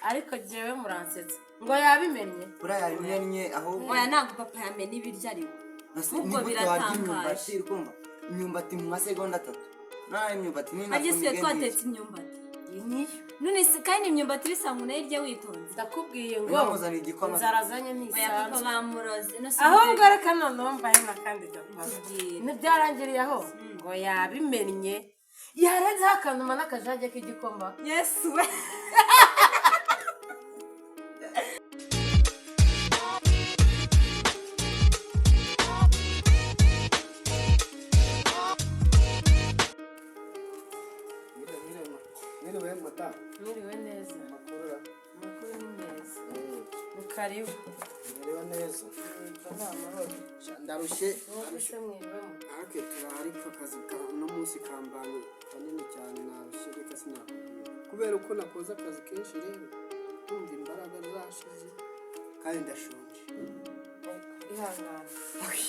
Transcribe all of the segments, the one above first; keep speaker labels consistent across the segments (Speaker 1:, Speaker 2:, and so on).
Speaker 1: Ariko jyewe muransetsa, ngo yabimennye.
Speaker 2: Buriya yabimennye ahubwo.
Speaker 3: Oya, ntabwo papa yamena ibiryo, ariko
Speaker 2: Ahubwo
Speaker 3: ahubwo
Speaker 2: biratangaje.
Speaker 3: biratangaje.
Speaker 2: Imyumbati, uri kumva, imyumbati mu masegonda 3 none imyumbati ni
Speaker 3: Harya isi twatetse imyumbati?
Speaker 1: Iyi niyo.
Speaker 3: None se kandi imyumbati bisa ngo unayirye witonze?
Speaker 1: Ndakubwiye ngo
Speaker 2: Bamuzanira igikoma.
Speaker 1: inzara azanye
Speaker 3: Oya papa,
Speaker 1: ntisanzwe.
Speaker 3: Bamuroze no si?
Speaker 1: Ahubwo reka noneho mbahe n'akandi gapazo.
Speaker 3: Tubwire.
Speaker 1: Ntibyarangiriye aho, ngo yabimennye, yarenzeho akanuma n'akajage k'igikoma.
Speaker 3: Yesu we!
Speaker 4: Mwiriwe mata.
Speaker 1: Mwiriwe neza.
Speaker 4: Amakuru?
Speaker 1: Amakuru ni meza, ni karibu.
Speaker 4: Mwiriwe neza.
Speaker 1: Yego, ni amahoro.
Speaker 4: Sha, ndarushye.
Speaker 1: Mwebwe se mwiriwemo?
Speaker 4: Ariko turahari, akazi ka uno munsi kambanye kanini cyane, narushye, reka sinakubwira. Kubera uko nakoze akazi kenshi rero, ndumva imbaraga zashize kandi ndashonje.
Speaker 1: Ihangane,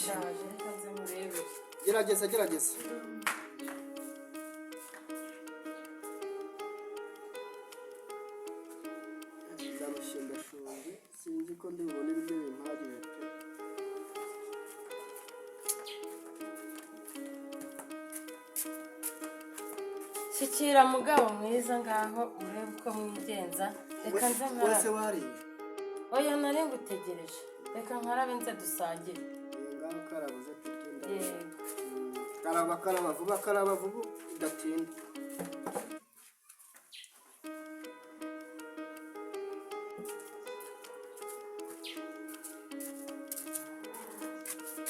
Speaker 1: ndaje, reka nze murebe.
Speaker 4: Gerageza, gerageza. Ndarushye, ndashonje, sinzi ko ndi bubone ibiryo bimpagije pe.
Speaker 1: Shyikira mugabo mwiza, ngaho urebe uko mwigenza, reka nze
Speaker 4: Wese
Speaker 1: nkarabe.
Speaker 4: wariye?
Speaker 1: Oya, nari ngutegereje, reka nkarabe nze dusangire.
Speaker 4: Ngaho karabuze turye, ndarushye.
Speaker 1: Yego.
Speaker 4: Karaba, karaba vuba, karaba vuba udatinda.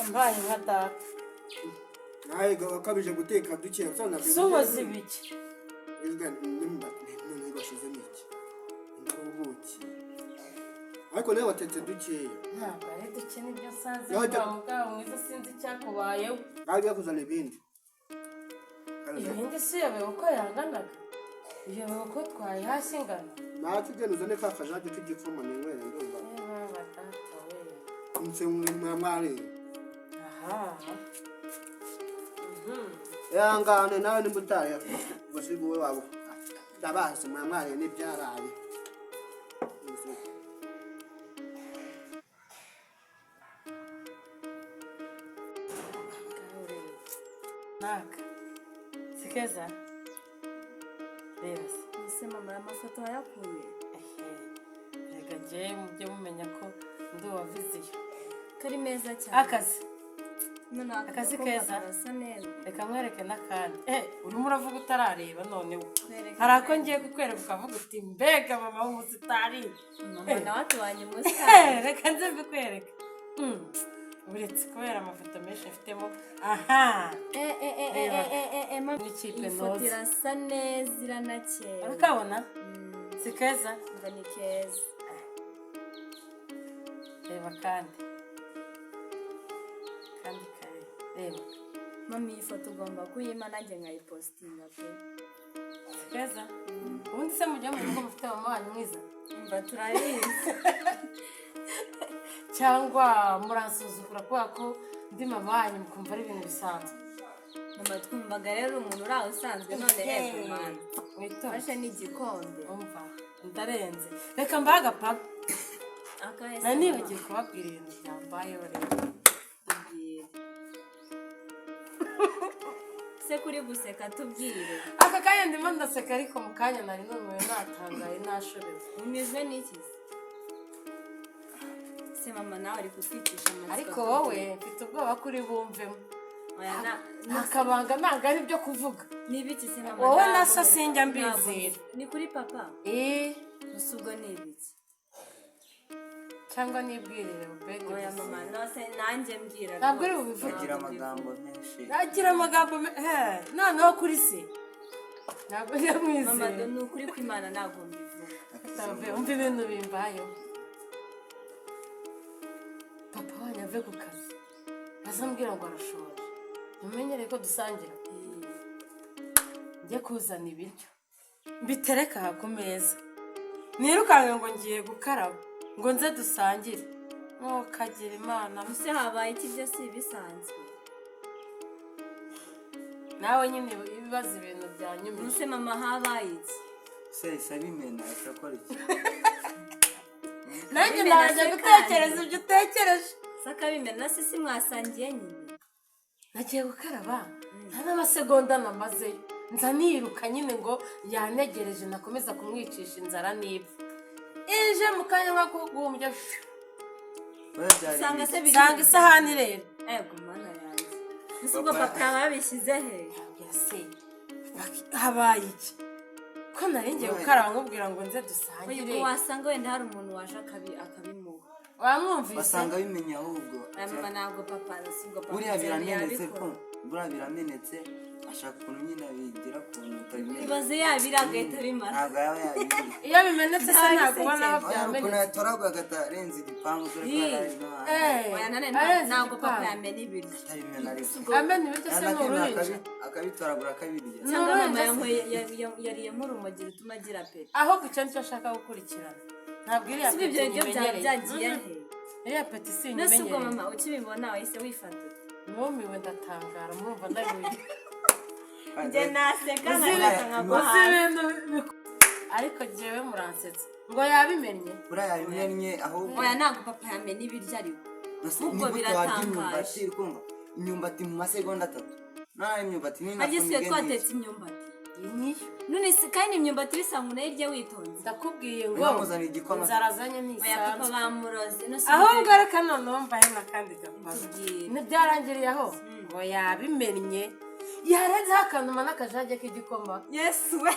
Speaker 1: Mbaye nka data.
Speaker 4: Nawe wakabije guteka duke usanga.
Speaker 1: Suboza ibiki?
Speaker 4: Noneho bashizemo iki? Ubuki. Ariko nawe watetse dukeya.
Speaker 1: Ntabwo ari duke, nibyo nsanze.
Speaker 4: Yajya-
Speaker 1: Wa mugabo mwiza, sinzi icyakubayeho.
Speaker 4: Nawe ugiye kuzana ibindi.
Speaker 1: Ibindi si uyobewe uko yanganaga? Uyobewe uko twayihashye ingana?
Speaker 4: Ntacyo, ugenda uzane ka kajage k'igikoma ninywere, ndumva.
Speaker 1: Niba data we.
Speaker 4: Nse mwariye.
Speaker 1: Aha.
Speaker 4: Ihangane nawe nimba utaye gusa wowe waba ndabazi mwamwariye n'ibyaraye.
Speaker 1: Naka si keza, reba se.
Speaker 3: Ese mama, aya mafoto wayakuye?
Speaker 1: Ehe, reka njyewe mujye mumenya ko ndi uwa vision.
Speaker 3: Kari meza cyane.
Speaker 1: Akazi.
Speaker 3: None aka
Speaker 1: Akazi
Speaker 3: gakobwa
Speaker 1: keza.
Speaker 3: karasa neza.
Speaker 1: Reka nkwereke n'akandi. Urimo uravuga utarareba noneho.
Speaker 3: Nkwereke.
Speaker 1: Hari ako ngiye kukwereka ukavuga uti: "Mbega mama w'umusitari!"
Speaker 3: Mama nawe atubanye umusitari.
Speaker 1: Reka nze mbikwereke. Uretse kubera amafoto menshi mfitemo aha. Reba.
Speaker 3: Mama,
Speaker 1: N'ikipe
Speaker 3: iyi foto
Speaker 1: noze.
Speaker 3: irasa neza, iranakeye.
Speaker 1: Urakabona? Si keza?
Speaker 3: Umva, ni keza.
Speaker 1: Reba kandi kandi kare, reba.
Speaker 3: Mama, iyi foto ugomba kuyima nanjye nkayipositinga pe.
Speaker 1: Si keza? Ubundi se mujya mu rugo mufite mama wanyu mwiza?
Speaker 3: Umva, turabizi.
Speaker 1: Cyangwa muransuzugura kubera ko ndi mama wanyu, mukumva ari ibintu bisanzwe?
Speaker 3: Mama, twumvaga rero umuntu uri aho usanzwe, none reba mama.
Speaker 1: Witonde.
Speaker 3: Fashe n'igikombe.
Speaker 1: Umva, ndarenze, reka mbahe agapaga.
Speaker 3: Akahe se?
Speaker 1: Nari
Speaker 3: Mama?
Speaker 1: nibagiwe kubabwira ibintu byambayeho rero.
Speaker 3: Tubwire se, kuri guseka, tubwire.
Speaker 1: Aka kanya ndimo ndaseka, ariko mu kanya nari numiwe, natangaye, nashobewe.
Speaker 3: Umizwe n'iki se? Se mama, nawe ari kutwicisha amatsiko.
Speaker 1: Ariko wowe mfite ubwoba ko uri bumvemo.
Speaker 3: Oya,
Speaker 1: Nta kabanga, ntabwo ari ibyo kuvuga.
Speaker 3: Ni ibiki se mama?
Speaker 1: Wowe na so sinjya mbizera.
Speaker 3: Ni kuri papa?
Speaker 1: Eh.
Speaker 3: Gusa ubwo ni ibiki?
Speaker 1: Cyangwa nibwirire ubege
Speaker 3: Oya
Speaker 1: gusa.
Speaker 3: mama, nose nanjye mbwira
Speaker 1: Ntabwo uri
Speaker 3: rwose.
Speaker 1: bubivuge.
Speaker 2: Agira amagambo menshi.
Speaker 1: Agira amagambo he, noneho kuri se ntabwo njya
Speaker 3: Mama,
Speaker 1: mwizera.
Speaker 3: ni ukuri kw'Imana ntabwo mbivuga.
Speaker 1: Umva ibintu bimbayeho. Papa wanyu ave ku kazi azambwira ngo arashonje, ntumenyereye ko dusangira, njye kuzana ibiryo mbitereke aha ku meza, nirukanke ngo ngiye gukaraba ngo nze dusangire, ntukagira Imana.
Speaker 3: Ese habaye iki? Ibyo si ibisanzwe.
Speaker 1: Nawe nyine ibibazo, ibintu byanyumije.
Speaker 3: Ese mama, habaye iki?
Speaker 2: Se isa bimena, isa akora iki?
Speaker 1: Nanjye
Speaker 3: Akabimena
Speaker 1: nabanje
Speaker 3: se
Speaker 1: gutekereza
Speaker 3: kandi.
Speaker 1: ibyo utekereje.
Speaker 3: Se akabimena se, si mwasangiye nyine?
Speaker 1: Nagiye gukaraba, nta n'amasegonda namazeyo, nza niruka nyine ngo yanegereje, nakomeza kumwicisha inzara n'ipfa ije mu kanya nko kugumbya.
Speaker 2: Buriya byari
Speaker 3: Usanga se biri
Speaker 1: Nsanga isahani rero.
Speaker 3: Ego Mana yanjye, ese ubwo papa yaba yabishyize he?
Speaker 1: Yase habaye iki ko nari ngiye gukaraba nkubwira ngo nze
Speaker 3: Oya,
Speaker 1: dusangire?
Speaker 3: ubwo wasanga wenda hari umuntu waje akabimuha.
Speaker 1: Wamwumvise?
Speaker 2: Basanga bimenya ahubwo.
Speaker 3: Aya mama, ntabwo papa, si ubwo papa
Speaker 2: Buriya
Speaker 3: ibyo
Speaker 2: biramenetse ko
Speaker 3: yabikora.
Speaker 2: Buriya biramenetse, ashaka ukuntu nyine abigira ukuntu utabimenya.
Speaker 3: Ibaze yabira agahita abimara.
Speaker 2: Ntabwo yaba yabiriye.
Speaker 1: Iyo bimenetse se ntabwo ubona aho
Speaker 2: Oya, hari ukuntu
Speaker 1: byamenetse?
Speaker 2: yatoraguye agatarenza igipangu, dore ko yari ari no hanze.
Speaker 3: Oya, nane
Speaker 1: Arenze
Speaker 3: ntabwo papa
Speaker 1: igipangu.
Speaker 3: yamena ibiryo.
Speaker 2: Atabimena ariko.
Speaker 1: Amena ibiryo se ni
Speaker 2: Yanatemera
Speaker 1: uruhinja?
Speaker 2: Akabitoragura akabirya.
Speaker 1: Ni
Speaker 3: Cyangwa mama
Speaker 1: uruhinja se?
Speaker 3: yanyweye yariyemo urumogi rutuma agira peti.
Speaker 1: Ahubwo icyo nicyo ashaka gukurikirana, ntabwo iriya
Speaker 3: Si ibyo
Speaker 1: peti
Speaker 3: biryo byaba
Speaker 1: nyimenyereye.
Speaker 3: byagiye he?
Speaker 1: Iriya peti si
Speaker 3: Nese ubwo
Speaker 1: inyimenyereye.
Speaker 3: mama, ukibibona wahise wifata ute?
Speaker 1: Numiwe, ndatangara, murumva ndabivuga.
Speaker 3: Njye naseka nkaseka nkagwa
Speaker 1: Uzi
Speaker 3: hasi.
Speaker 1: ibintu ariko jyewe muransetsa ngo yabimennye.
Speaker 2: Buriya yabimennye ahubwo.
Speaker 3: Oya, ntabwo papa yamena ibiryo ariko.
Speaker 2: Nase
Speaker 3: Ahubwo
Speaker 2: ni gute warya
Speaker 3: biratangaje.
Speaker 2: imyumbati, uri kumva imyumbati mu masegonda 3 none imyumbati ni
Speaker 3: Harya si twatetse imyumbati?
Speaker 1: Niyo.
Speaker 3: None se kandi imyumbati bisa ngo unayirye witonze?
Speaker 1: Ndakubwiye ngo
Speaker 2: Bamuzaniye igikoma.
Speaker 1: inzara azanye
Speaker 3: Oya, papa
Speaker 1: ntisanzwe.
Speaker 3: bamuroze. None se
Speaker 1: Ahubwo
Speaker 3: ibyo-
Speaker 1: reka noneho mbahe n'akandi gapapa.
Speaker 3: Tubwire.
Speaker 1: Ntibyarangiriye aho ngo yabimennye, yarenzeho akanuma n'akajage k'igikoma.
Speaker 3: Yesu we!